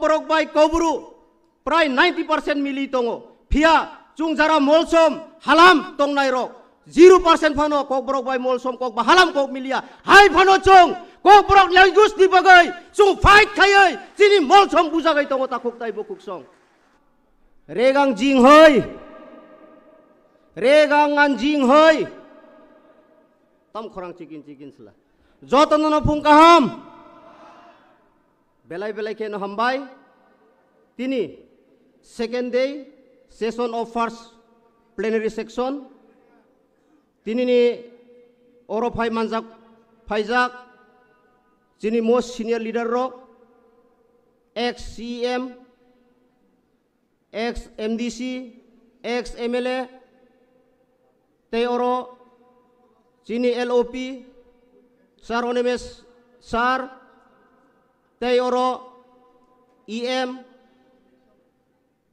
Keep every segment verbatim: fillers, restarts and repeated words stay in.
Borok bai Kokborok prai ninety percent mili tongo. Phiya chwng jara molsom halam tongnai rok zero percent phano Kokborok bai molsom kok ba halam kok miliya. Hai phano chwng Kokborok language ni bagwi chwng fight khaiwi chini molsom bujagwi tongo takhuk tai bukhuk song. Regang jing hoi. Regang ngan jing hoi. Tam khorang chikin chikin sila. Jotono no phung kaham. Belai belai kheno hambai. Tini second day session of first plenary session. Tini ni oro phai manjak, phaijak chini most senior leader rok, ex C E M, ex M D C, ex M L A, tei oro chini L O P, Sir Animesh Sir, tei oro E M,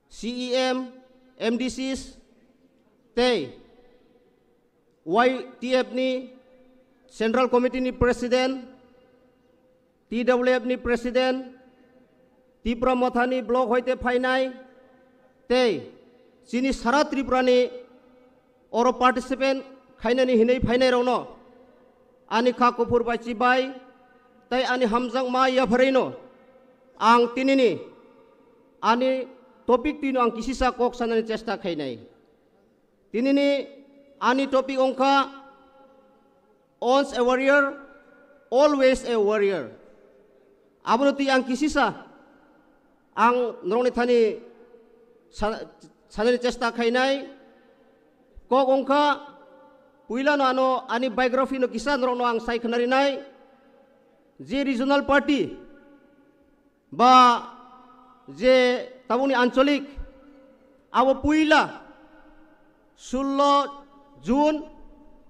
C E M, M D Cs, tei Y T F ni Central Committee ni President, T W F ni President, Tipra Motha ni block hoite phainai, tei chini sara Tripura ni oro participant khainani hinwi phainai rokno ani kha kuphur bai chibai tei ani hamjakma yapharino ang tinini ani topic twino ang kisisa kok sanani chesta khainai. Tinini ani topic wngkha once a warrior, always a warrior. Abono twi ang kisisa ang norokni thani sa-, sanani chesta khainai. Kok wngkha, puilano ano ani biography no kisa norokno ang sai khnarinai. Je regional party ba je tabukni ancholik, abo puila sullo June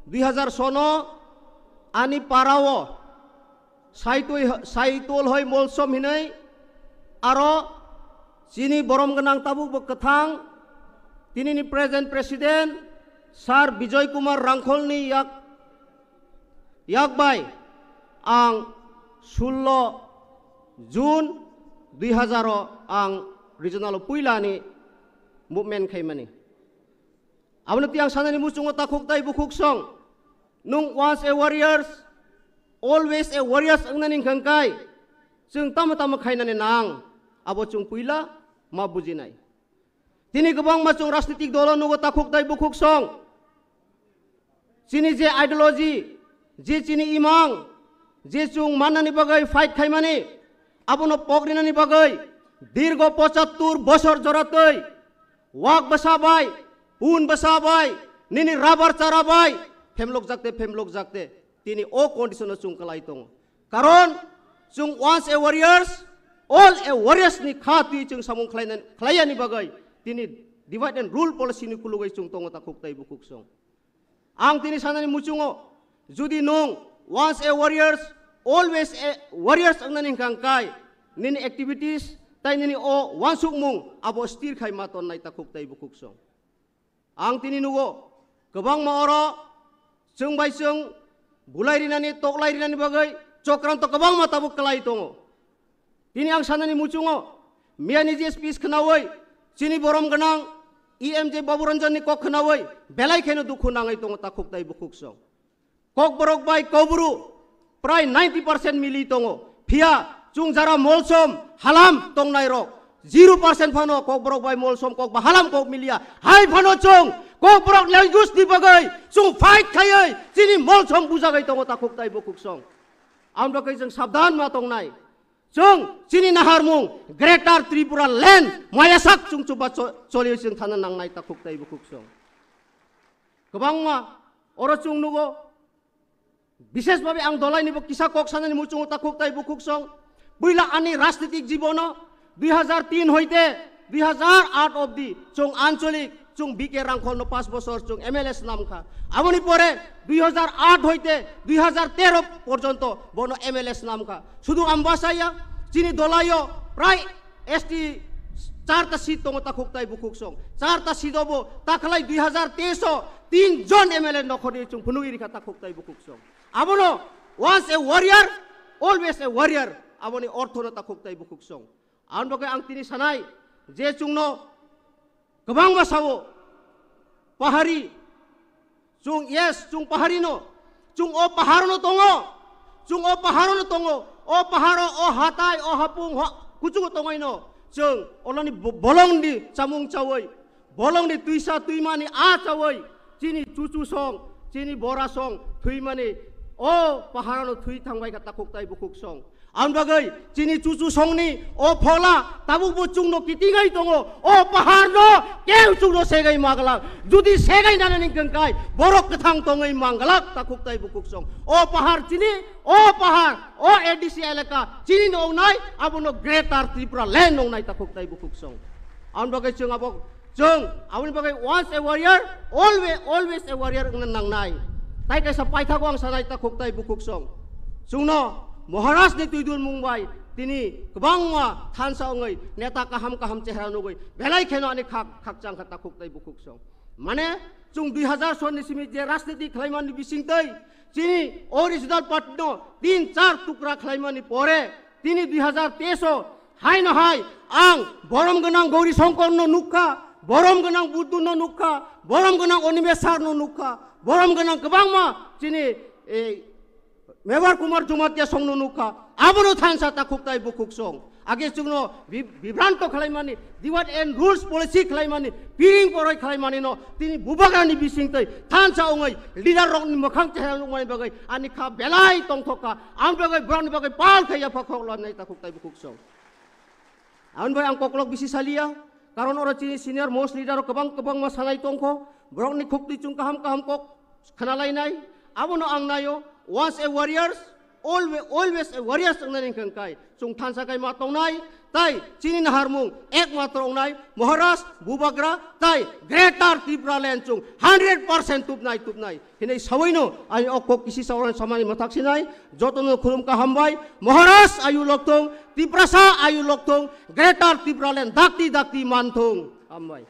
dui hazar sono ani parao Saitoi, Saitol hoi Molsom hinoi aro chini borom gwnang tabuk bo kwthang tinini present president Sir Bijoy Kumar Rangkholni yak, yak bai ang sullo June dui hazar o ang regional o puilani movement khaimani. Abono tiyang sanani muchungo takhuk tai bukhuk song. Nung once a warriors, always a warriors wngnani hwnkha kai. Chwng tamo tamo khainani nang. Abo chwng puila ma bujinai. Tini kwbangma chwng rajnitik dolo nugo takhuk tai bukhuk song. Chini je ideology, je chini imang, je chwng mannani bagwi fight khaimani, abono pokrinani bagwi dirgo pochattur bosor joratwi wak bwsa bai, pun bwsa bai, nini rabar chara bai, phemlok jakte, phemlok jakte, tini o condition o chwng kwlai tongo. Karon chwng once a warriors, all a warriors ni kha twi chwng samung khlaina-, khlaiyani bagwi tini divide and rule policy ni kulugwi chwng tongo takhuk tai bukhuk song. Ang tini sanani muchungo, judi nung once a warriors, always a warriors wngnani hwnkha kai, nini activities tai nini o wansukmung abo stir khai ma tonnai takhuk tai bukhuk song. Ang tini nugo, kwbangma oro chwng bai chwng bulai rinani, toklai rinani bagwi chokranto kwbangma tabuk kwlai tongo. Tini ang sanani muchungo, miyani je speech khnaui, chini borom gwnang E M J Babu Ranjan ni kok khnaui, belai kheno dukhu nangwi tongo takhuk tai bukhuk song. Kokborok bai Kokborok prai ninety percent mili tongo. Phiya chwng jara molsom halam tongnai rok zero percent phano Kokborok bai molsom kok ba halam kok miliya. Hai phano chwng Kokborok language ni bagwi chwng fight khaiwi chini molsom bujagwi tongo takhuk tai bukhuk song. Ang bagwi chwng sabdan ma tongnai. Chwng chini naharmung Greater Tripura Land mayasak chwng chuba cho-, choliwi chwng thana nangnai takhuk tai bukhuk song. Kwbangma oro chwng nugo, bishesh bhabe ang dolaini bo kisa kok sanani muchungo takhuk tai bukhuk song. Puila ani rajnitik jibono dui hazar tin hoite dui hazar aat obdi chwng ancholik, chwng B K Rangkholno paanch bosor chwng M L A swnam kha. Aboni pore dui hazar aat hoite dui hazar tero porjonto bono M L A swnam kha. Sudu Ambasaya, chini dolaio prai S T charta seat tongo takhuk tai bukhuk song. Charta seat obo takhlai dui hazar teis o tin jon M L A nokhorni chwng phunugwi rikha takhuk tai bukhuk song. Abono once a warrior, always a warrior. Aboni orthono takhuk tai bukhuk song. Aboni bagwi ang tini sanai je chwngno kwbangma sao pahari, chwng, yes, chwng pahari no, chwng o pahar no tongo, chwng o pahar no tongo, o paharo, o hatai, o hapung, o kuchugo tongwi no chwng oloni bo-, bolong ni chamung chawi, bolong ni twisa twimani a chawi, chini chuchu song, chini bora song thwimani, o pahar no thwi thangbai kha takhuk tai bukhuk song. Aboni bagwi chini chuchu songni o phola tabukbo chwngno kitingwi tongo. O paharno keu chwngno segwi manglak. Judi segwi nanani hwnkhe borok kwthang tongwi manglak takhuk tai bukhuk song. O pahar chini, o pahar, o A D C elaka chini no wngnai, abono Greater Tripura Land wngnai takhuk tai bukhuk song. Aboni bagwi chwng abo Chwng aboni bagwi once a warrior, always, always a warrior wngna nangnai. Tai kaisa paithago ang sanai takhuk tai bukhuk song. Chwngno Maharaj ni twidul mung bai tini kwbangma thansa wngwi neta kaham kaham chehra nugwi belai kheno ani khak, khakchang kha takhuk tai bukhuk song. Mane chwng dui hazar sonni simi je rajniti khlaimani bisingtwi chini o regional party no tin char tukra khlaimani pore tini dui hazar teis o Haino hai ang borom gwnang Gauri Songkor no nukha, borom gwnang Buddhu no nukha, borom gwnang Animesh sir no nukha, borom gwnang kwbangma chini, eh, Mevar Kumar Jamatia song no nukha, abono thansa takhuk tai bukhuk song. Age chwngno bi-, bibranto khlaimani, divide and rules policy khlaimani, piring poroi khlaimani no tini bubagrani bisingtwi thansa ongwi leader rokni mwkhang chehra nukmani bagwi ani kha belai tongthok kha, ang bagwi borokni bagwi pal khai yapha khok lanai takhuk tai bukhuk song. Aboni bai ang koklok bisi saliya, karon oro chini senior most leader rok kwbang kwbangma sanai tongkho, borokni khukti chwng kaham kaham kok khnalainai, abono ang naio, once a warriors, always, always a warriors wngnani hwnkhe kai chwng thansa kai ma tongnai, tai chini naharmung ekmatro wngnai Maharaj, Bubagra, tai Greater Tripura Land chwng hundred percent tubnai, tubnai. Hinwi sawi no ani o kok kisi sawi samani mwthak sinai, joto no khulum kaham bai, Maharaj ayu lokthung, Tiprasa ayu lokthung, Greater Tripura Land dakti dakti manthung. Hambai.